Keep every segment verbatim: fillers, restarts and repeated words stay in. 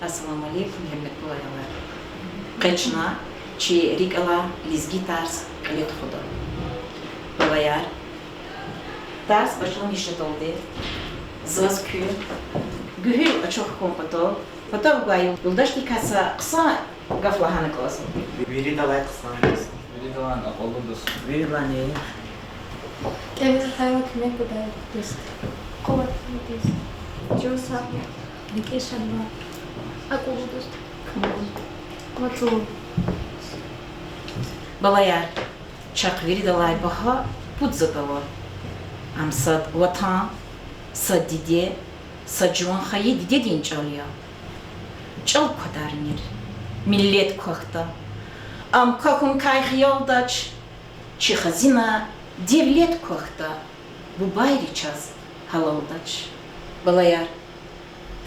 Ассаламу алейкум, гьуьрметлу аялар. Къе чна чи рикӀ алай лезги тарс кьиле тухуда. Балаяр, тарс башламишдалди заз куь гуьгьуьл ачух хьун патал, патав гвай юлдашдикай са хъсан гаф лагьана кӀанзава. Виридалай хъсан жез. Виридалай акьуллу дуст. Виридалай кӀевиз атайла куьмек гудай дуст. Къуват дуст. Чун сагъ, рикӀи шад ава. АкӀуллу дуст. Къуватлу. Балаяр, чахъ виридалай багьа пуд затӀ ава. Ам сад Ватан, сад диде, сад жуван хайи дидедин чӀал я. ЧӀал квадармир, миллет квахьда. Ам квахьуникай хиялдач, чи хазина девлет квахьда, бубайри чаз гьалалдач. Балаяр,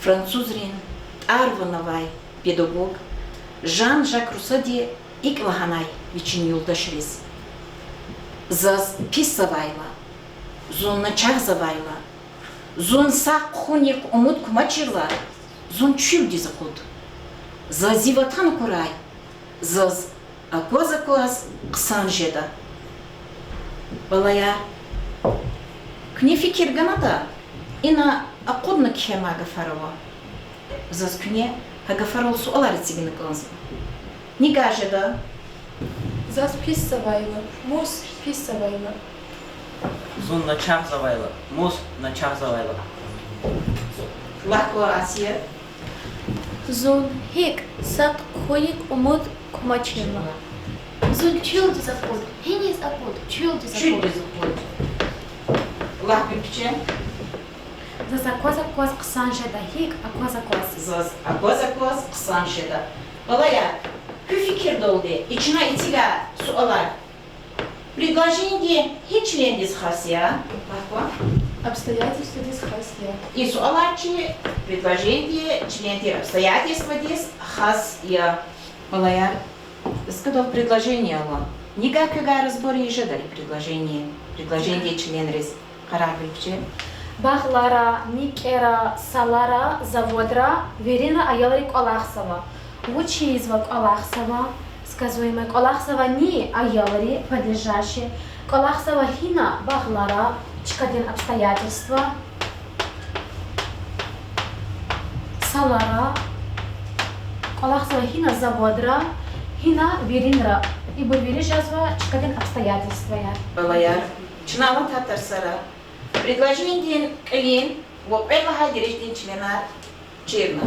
французрин тӀарвал авай педагог Жан-Жак Руссоди икӀ лагьанай вичин юлдашриз: заз писзавайла, зун начагъзавайла, зун сагъ хъхьунихъ умуд кумачирла, зун чуьлдиз акъуд. За зи Ватан акурай, заз акваз-акваз хъсан жеда. Балаяр, куьне фикир ганатӀа, ина акъудна кхьенвай гафар ава. Заз куьне гьа гафарал суалар эцигна кӀанзава. Ни гьа жеда? Заз писзавайла, мус писзавайла. Зун начагъзавайла, мус начагъзавайла. Лагь кван, Асия. Зун гьикӀ сагъ хъхьунихъ умуд кумачирла. Зун чуьлдиз акъуд, гьиниз акъуд, чуьлдиз акъуд. Чуьлдиз акъуд. Лагь, Гуьлпиче. Заз акваз-акваз хъсан жеда, гьикӀ акваз-акваз. Заз акваз-акваз хъсан жеда. Балаяр, куь фикирдалди, и чна эцигай суалар предложениедин гьи члендиз хас я? Лагь кван. Обстоятельстводиз хас я. И суалар чи предложениедин члендин обстоятельстводиз хас я. Балаяр, складал предложение ала. Ни гьа квевай разбор ийиз жеда и предложение, предложениедин членриз. Къарагъ, Гуьлпиче. Багълара, никӀера, салара, заводра, виринра аялри кӀвалахзава. Вуч ийизва кӀвалахзава? Сказуемое. КӀвалахзава ни? Аялри, подлежащее. КӀвалахзава гьина? Багълара, чкадин обстоятельства. Салара, кӀвалахзава гьина? Заводра, гьина? Виринра. Ибур вири жезва чкадин обстоятельстваяр. Балаяр, чна алатай тарсара предложениедин кьилин ва кьвед лагьай дережадин членар чирна.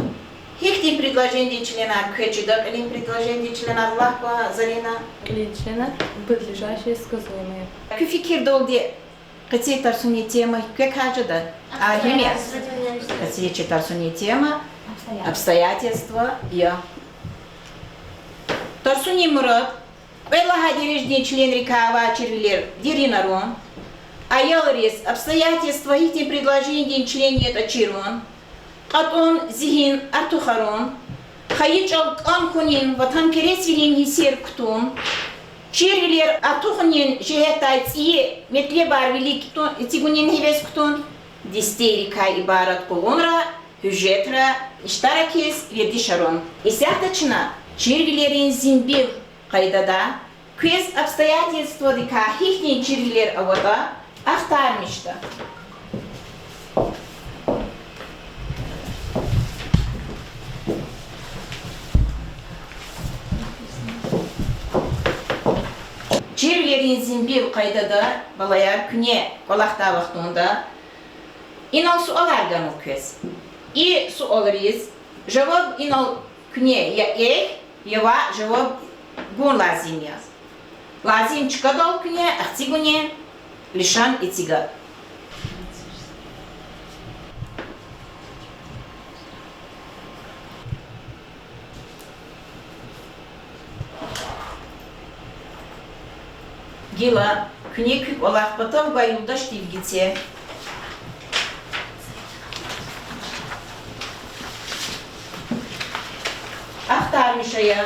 Гьихьтин предложениедин членар квез чида, кьилин предложениедин членар, лагь кван, Зарина? Кьилин членар, подлежащее, сказуемое. Куь фикирдалди, къецин тарсунин тема квекай жеда? Къецин чи тарсунин тема обстоятельства я. Тарсунин мурад: кьвед лагьай дережадин членрикай авай чирвилер деринарун, аялриз обстоятельства гьихьтин предложениедин член ятӀа чирун, кьатӀун зигьин артухарун, хайи чӀал кӀан хьунин, ватанпересвилин гьиссер кутун, чирвилер артухунин жигьетдай цӀийи метлебар вилик эцигунин гьевес кутун, дестейрикай ибарат къугъунра, гьуьжетра иштиракиз вердишарун. Исятда чна чирвилерин зимбил къайдада квез обстоятельствайрикай гьихьтин чирвилер аватӀа ахтармишда. Чирвилерин зимбил къайдада, балаяр, куьне кӀвалахдай вахтунда инал суалар гана квез. И суалриз жаваб инал куьне я эхь, я ваъ жаваб гун лазим я. Лазим чкадал куьне ахцегунин лишан эцига. Гила куьне куь кӀвалах патав гвай юлдашдив гице. Ахтармиш ая,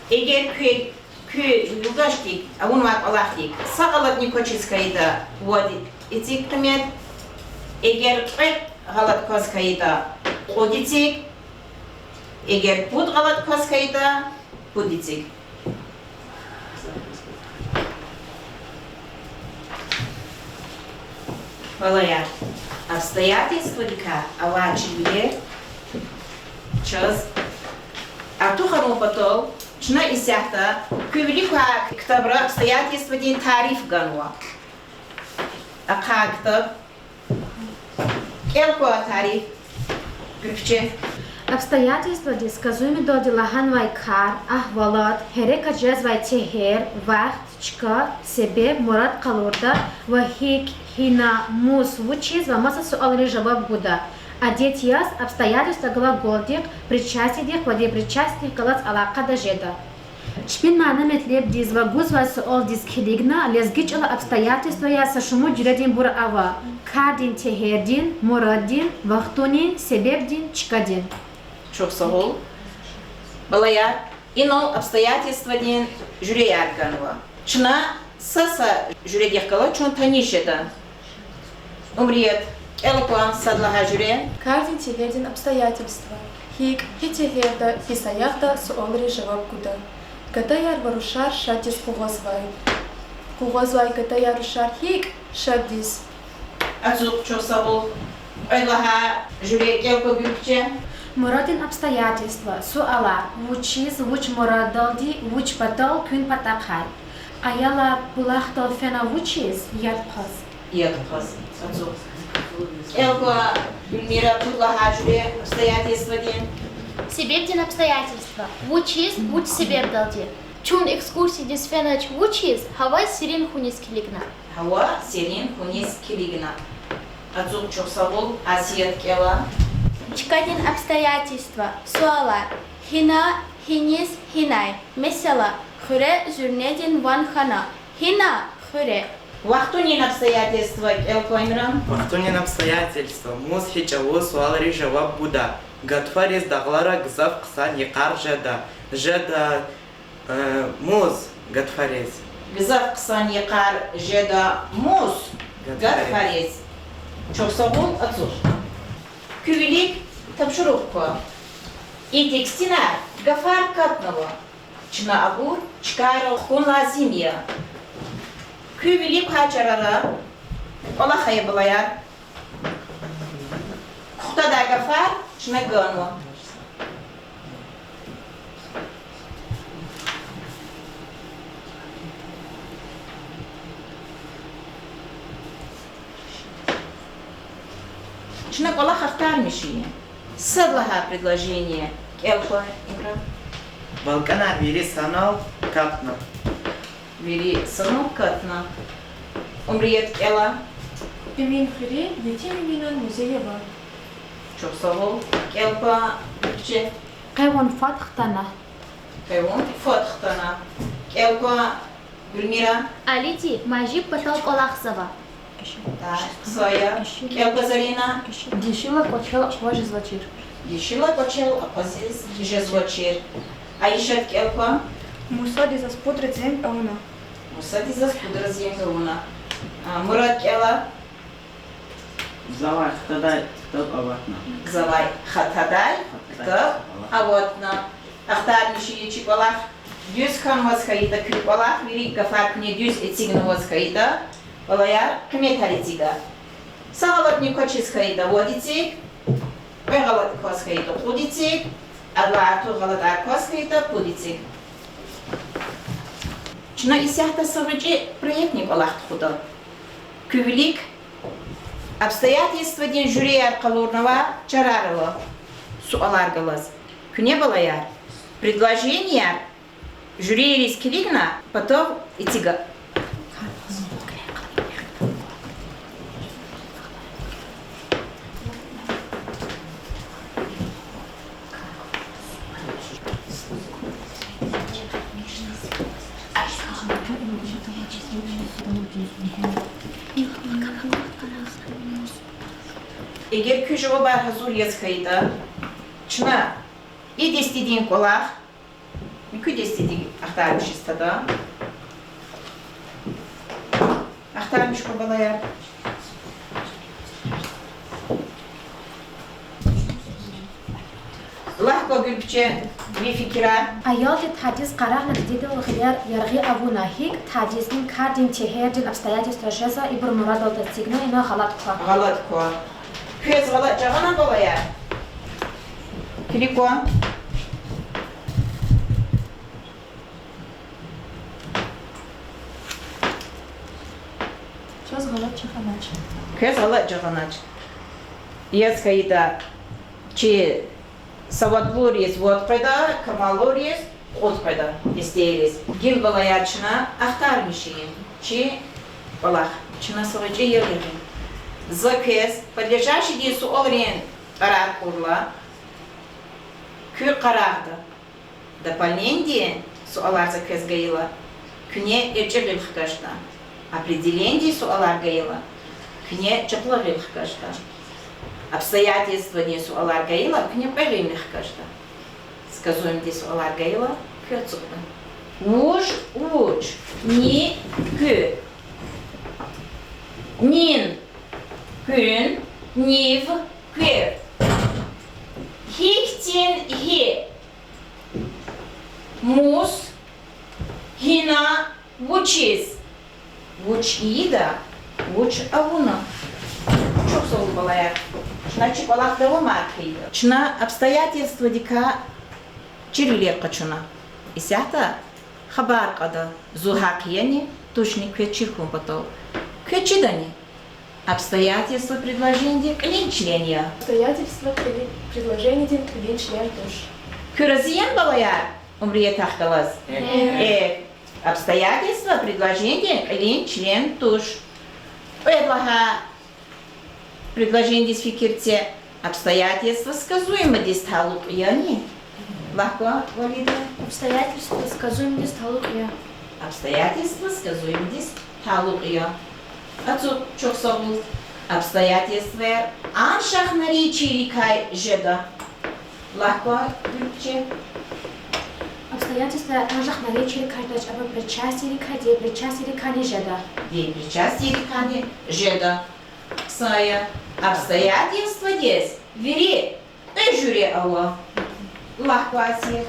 эгер куь, куь юлдашдик авунвай кӀвалахдик са гъалатӀни квачиз хьайитӀа, вад эциг къимет, эгер кьве гъалатӀ кваз хьайитӀа, кьуд эциг, Эгер пуд гъалатӀ кваз хьайитӀа, пуд эциг. Балаяр, обстоятельстводикай авай чирвилер чаз артухарун патал чна исятда куь вилик квай ктабра обстоятельстводин тариф ганва. Ахъа ктаб. КӀел ква тариф. Гуьрчег. Обстоятельстводи сказуемидалди лагьанвай кар, агьвалат, гьерекат жезвай тегьер, вахт, чка, себеб, мурад къалурда ва гьикӀ, гьина, мус, вучиз ва маса суалриз жаваб гуда. Адет яз обстоятельства глаголдихъ, причастьедихъ ва депричастьедихъ галаз алакъада жеда. Чпин мана-метлебдиз ва гузвай суалдиз килигна, лезги чӀала обстоятельстваяр са шумуд жуьрединбур ава: кардин тегьердин, мураддин, вахтунин, себебдин, чкадин. Чухсагъул, балаяр. Инал обстоятельстводин жуьреяр ганва. Чна са-са жуьредихъ галаз чун таниш жеда. Умрият, кӀел кван сад лагьай жуьре. Кардин тегьердин обстоятельства: гьикӀ, гьи тегьерда, гьи саягъда суалриз жаваб гуда. Гадаяр ва рушар шаддиз къугъвазвай. Къугъвазвай гадаяр, рушар гьикӀ? Шаддиз. Ацукь, чухсагъул. Кьвед лагьай жуьре, кӀел ква, Гуьрчег. Мураддин обстоятельства, суалар: вучиз, вуч мураддалди, вуч патал, куьн патахъай. Аялар булахдал фена вучиз? Яд хъваз. Яд хъваз. Ацукь. КӀел ква, Гуьлмира, пуд лагьай жуьре обстоятельстводин. Себебдин обстоятельства: вучиз, вуч себебдалди. Чун экскурсиядиз фенач вучиз? Гьава серин хьуниз килигна. Гьава серин хьуниз килигна. Ацукь, чухсагъул. Асият, кӀела. Чкадин обстоятельства, суалар: гьина, гьиниз, гьинай. Месела, хуьре зуьрнедин ван хьана. Гьина хуьре. Вахтунин обстоятельства, кӀел ква, Имран. Вахтунин обстоятельства: мус, гьи чӀавуз суалриз жаваб гуда. Гатфариз дагълара гзаф хъсан йикъар жеда. Жеда, э, мус гатфариз. Гзаф хъсан йикъар жеда мус гатфариз. Гатфариз. Чухсагъул, ацукь. Куь вилик тапшуругъ ква. И текстдинай гафар катнава. Чна абур чкайрал хкун лазим я. Куь вилик квай чарара кӀвалах ая, балаяр. Кухтадай гафар чна ганва. Чна кӀвалах ахтармишин. Сад лагьай предложение, кӀел ква, Имран. БалкӀанар вири санал катна. Вири санал катна. Умрият, кӀела. Эмин хуьре Етим Эминан музей ава. Чухсагъул, кӀел ква, Гуьрчег. Къе вун фад хтана. Къе вун фад хтана. КӀел ква, Гуьлмира. Алиди Мажиб патал кӀвалахзава. Так, Соя. КӀел ква, Зарина. Дишила кӀвачел акъваз жезвачир. Дишила кӀвачел акъваз жезвачир. Айишат, кӀел ква. Мусади заз пудра зенг авуна. Мусади заз пудра зенг авуна. А, Мурад, кӀела. Завай хатадай ктаб аватна. Завай хатадай ктаб аватна. Ахтармишин чи кӀвалах дуьз хьанваз хьайитӀа, куь кӀвалах, вири гафар куьне дуьз эцигнаваз хьайитӀа, балаяр, къиметар эцигна. Са гъалатӀни квачиз хьайитӀа, вад эциг, кьве гъалатӀ кваз хьайитӀа, кьуд эциг, адалай артух гъалатӀар кваз хьайитӀа, пуд эциг. Чна исятда са гъвечӀи проектни кӀвалах тухуда. Куь вилик обстоятельстводин жюрияр къалурнава чарар ава, суалар галаз. Куьне, балаяр, предложенияр жюрийриз килигна патав эцигна. Эгер куь жавабар гьазур яз хьайитӀа, чна и дестедин кӀвалах, куь дестедин ахтармишиз тада. Ахтармиш ква, балаяр. Лагь Ква, Гуьлпиче, ви фикирар. Аялди тадиз къарагъна дидедал гъилер яргъи авуна, гьикӀ тадизни кардин тегьердин обстоятельства жезва, ибур мурадалди эцигна, ина гъалатӀ ква. ГъалатӀ ква. Квез гъалатӀ жагъана, балаяр? Килиг ква. Чаз гъалатӀ жагъанач. Квез гъалатӀ жагъанач. Яз хьайида, чи савадлуриз вад къведа, камаллуриз кьуд къведа, дестейриз. Гила, балаяр, чна ахтармишин чи кӀвалах, чна са гъвечӀи ял ягъин. За квез подлежащийдин суалрин тӀварар кьурла, куьн къарагъда. Дополнениедин суалар за квез гайила, куьне эрчӀи гъил хкажда. Определениедин суалар гайила, куьне чапла гъил хкажда. Обстоятельствадин суалар гайила, куьне кьве гъилни хкажда. Сказуемыдин суалар гайила, куьн ацукьда. Вуж, вуч, ни, куь. Нин, куьн, нив, квев. Гьихьтин, гьи. Мус, гьина, вучиз. Вуч ийида, вуч авуна. Чухсагъул, балаяр. Чна чи кӀвалах давамар хъийида. Чна обстоятельствадикай чирвилер къачуна. Исятда хабар кьада, зун гьахъ яни, тушни квез чир хьун патал. Квез чидани? Обстоятельство предложениедин кьилин член я. Обстоятельство кьили-, предложениедин кьилин член туш. Куьн рази яни, балаяр, Умриятахъ галаз? Э, обстоятельство предложениедин кьилин член туш. Кьвед лагьай предложениедиз фикир це. Обстоятельство сказуемыйдиз талукь яни? Лагь кван, Валида. Обстоятельство сказуемыйдиз талукь я. Обстоятельство сказуемыйдиз талукь я. Ацукь, чухсагъул. Обстоятельствояр анжах наречиейрикай жеда. Лагь кван, Гуьлпиче. Обстоятельствояр анжах наречиейрикай жедач, абур причастьейрикай, деепричастьейрикайни жеда. Деепричастьейрикайни жеда. Хъсан я. Обстоятельстводиз вири кьве жуьре ава. Лагь кван, Асия.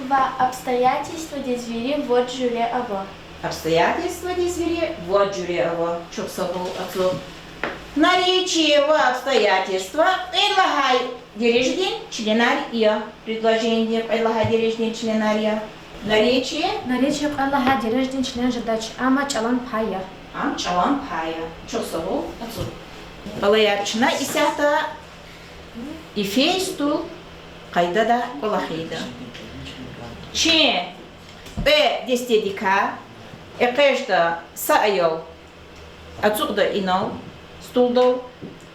Ва обстоятельстводиз вири вад жуьре ава. Обстоятельстводиз вири вад жуьре ава. Чухсагъул, ацукь. Наречие ва обстоятельство кьвед лагьай дережадин членар я. Предложениедин кьвед лагьай дережадин членар я. Наречие? Наречие кьвед лагьай дережадин член жедач, амма чӀалан пай я. Ам чӀалан пай я. Чухсагъул, ацукь. Балаяр, чна исятда ифей стул къайдада кӀвалах ийида. Чи кьве дестедикай экъечӀда са аял, ацукьда инал, стулдал,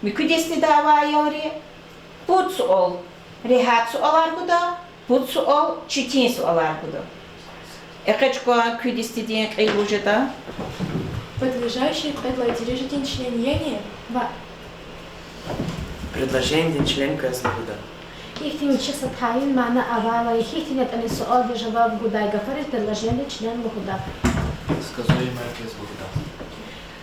муькуь дестедай авай аялри. Пуд суал регьят суалар гуда, пуд суал четин суалар гуда. ЭкъечӀ кван куь дестедин кьил вуж ятӀа. Подлежащее кьвед лагьай дережадин член яни? Ва предложениедин член квез лугьуда. Ихьтин вичихъ са тайин мана авайла, ихьтин ятӀани суалдиз жаваб гудай гафариз предложениедин член лугьуда. Сказуемое квез лугьуда.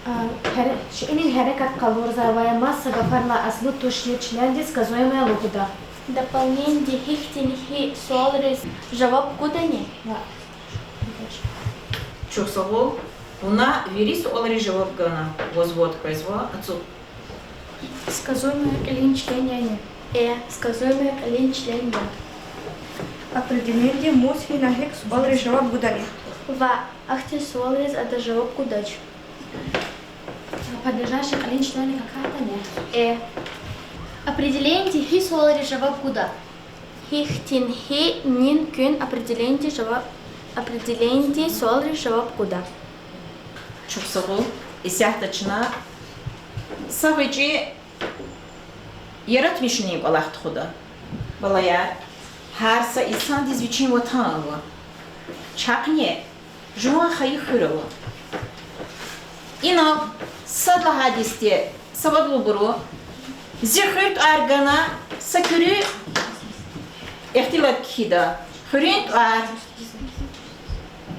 А, гьере-, шейинин гьерекат къалурзавай маса гафарилай аслу тушир члендиз сказуемое лугьуда. Дополнениеди гьихьтин гьи суалриз жаваб гудани? Ва. Чухсагъул, вуна вири суалриз жаваб гана, ваз вад къвезва, ацукь. Сказуемое кьилин член яни? Э, сказуемое кьилин член я. Определениеди мус, гьина, гьикӀ суалриз жаваб гудани? Ва, ахьтин суалриз ада жаваб гудач. Подлежащее кьилин члендик акатани? Э. Определениеди гьи суалриз жаваб гуда? Гьихьтин, гьи, нин, куьн определениеди жава-, определениеди суалриз жаваб гуда. Чухсагъул, исятда чна са гъвечӀи яратмишунин кӀвалах тухуда. Балаяр, гьар са инсандиз вичин ватан ава. Чахъни жуван хайи хуьр ава. Инал сад лагьай десте савадлубуру зи хуьр тӀвар гана са куьруь ихтилат кхьида. Хуьруьн тӀвар,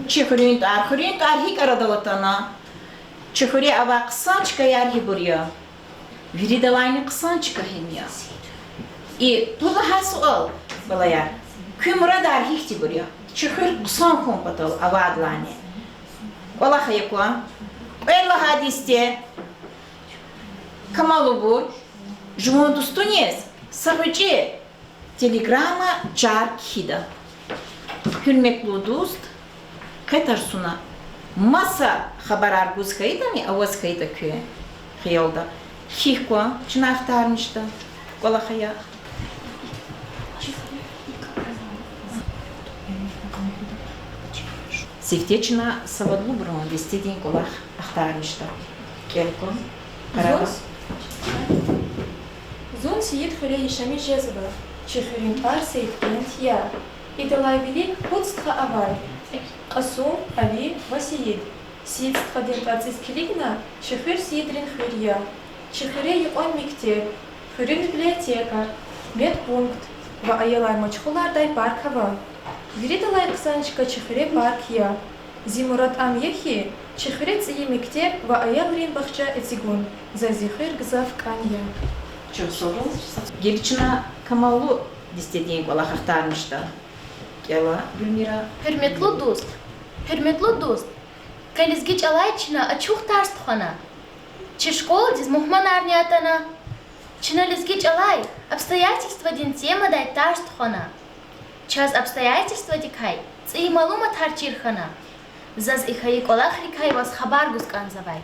чи хуьруьн тӀвар, хуьруьн тӀвар гьикӀ арадал атана, чи хуьре авай хъсан чкаяр гьибур я. Виридалайни хъсан чка гьим я. И пуд лагьай суал Балаяр, куь мурадар гьихьтинбур я? Чи хуьр хъсан хьун патал авайдалайни. КӀвалах ая кван. Кьвед лагьай десте камаллубур жуван дустуниз са гъвечӀи телеграмма, чар кхьида. Гьуьрметлу дуст, къе тарсуна маса хабарар гуз хьайитӀани, аваз хьайитӀа куь хиялда, кхьихь кван, чна ахтармишда. КӀвалах ая. Сифте чна савадлубурун дестедин кӀвалах ахтармишда. КӀел кван, къарагъ. Зун Сийид хуьре яшамиш жезва. Чи хуьруьн тӀвар Сейитбент я. Идалай вилик пуд стха авай: Кьасум, Али ва Сийид. Сийид стхадин тӀварцӀиз килигна, чи хуьр Сийидрин хуьр я. Чи хуьре юкьван мектеб, хуьруьн библиотека, медпункт ва аялар машгъулардай парк ава. Виридалай хъсан чка чи хуьре парк я. Зи мурад ам я хьи, чи хуьре цӀийи мектеб ва аялрин бахча эцигун. Заз зи хуьр гзаф кӀан я. Чухсагъул. Гила чна камаллу дестедин кӀвалах ахтармишда. КӀела, Гуьлмира. Гьуьрметлу дуст, гьуьрметлу дуст, къе лезги чӀалай чна ачух тарс тухвана. Чи школадиз мугьманарни атана. Чна лезги чӀалай обстоятельстводин темадай тарс тухвана. Чаз обстоятельстводикай цӀийи малуматар чир хьана. Заз и хьайи кӀвалахрикай ваз хабар гуз кӀанзавай.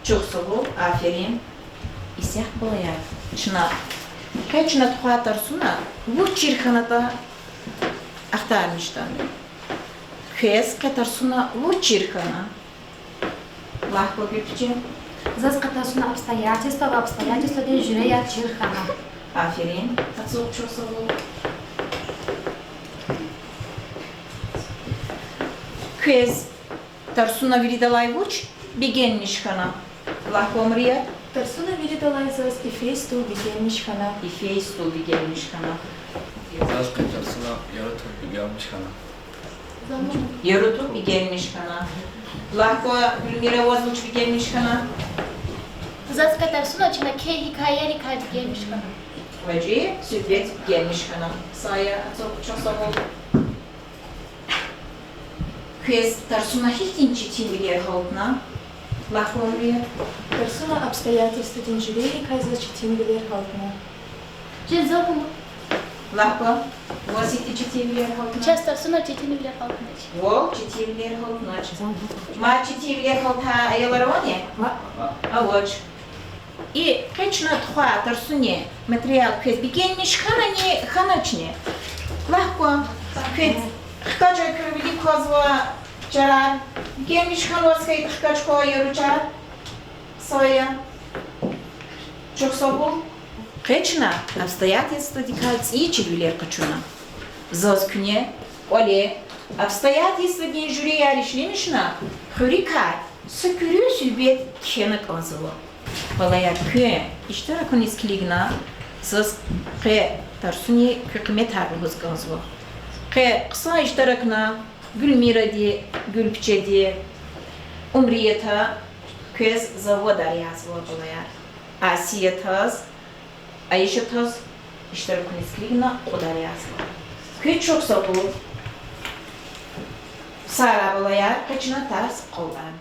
Чухсагъул, аферин. Исятда, балаяр, чна, къе чна тухвай тарсуна вуч чир хьанатӀа ахтармишда. Квез къе тарсуна вуч чир хьана? Лагь кван, Гуьлпиче. Заз къе тарсуна обстоятельства ва обстоятельстводин жуьреяр чир хьана. Аферин, ацукь, чухсагъул. Квез тарсуна виридалай вуч бегенмиш хьана? Лагь кван, Умрият. Тарсуна виридалай заз йифей стул бегенмиш хьана. Йифей стул бегенмиш хьана. Заз къе тарсуна яру тур бегенмиш хьана. Яру тур бегенмиш хьана. Лагь кван, Гуьлмира, ваз вуч бегенмиш хьана? Заз къе тарсуна чна кхьей гьикаярикай бегенмиш хьана. ГъвечӀи суьгьбет бегенмиш хьана. Сая, ацукь, чухсагъул. Квез тарсуна гьихьтин четинвилер гьалтна? Лагь кван, Умрият. Тарсуна обстоятельстводин жуьрейрикай заз четинвилер гьалтна. Лагь кван, ваз гьихьтин четинвилер гьалтна? Чаз тарсуна четинвилер гьалтнач. Вал четинвилер гьалтнач. Мад четинвилер гьалтдай аялар авани? Авач. И къе чна тухвай тарсунин материал квез бегенмиш хьанани, хьаначни? Лагь кван, квез хкаж квай вилик кваз ва чарар бегенмиш хьанваз хьайитӀа, хкаж кван яру чар. Сая. Чухсагъул. Къе чна обстоятельстводикай цӀийи чирвилер къачуна. Заз куьне кӀвале обстоятельстводин жуьреяр ишлемишна, хуьруькай са куьруь суьгьбет кхьена кӀанзава. Балаяр, куьн иштиракуниз килигна, заз къе тарсуни куь къиметар лугьуз кӀанзава. Къе хъсан иштиракна Гуьлмиради, Гуьлпичеди, Умрията, квез завадар язава, балаяр. Асиятаз, Айишатаз иштиракуниз килигна кьудар язава. Куьн чухсагъул. Сара, балаяр, къе чна тарс къалурна.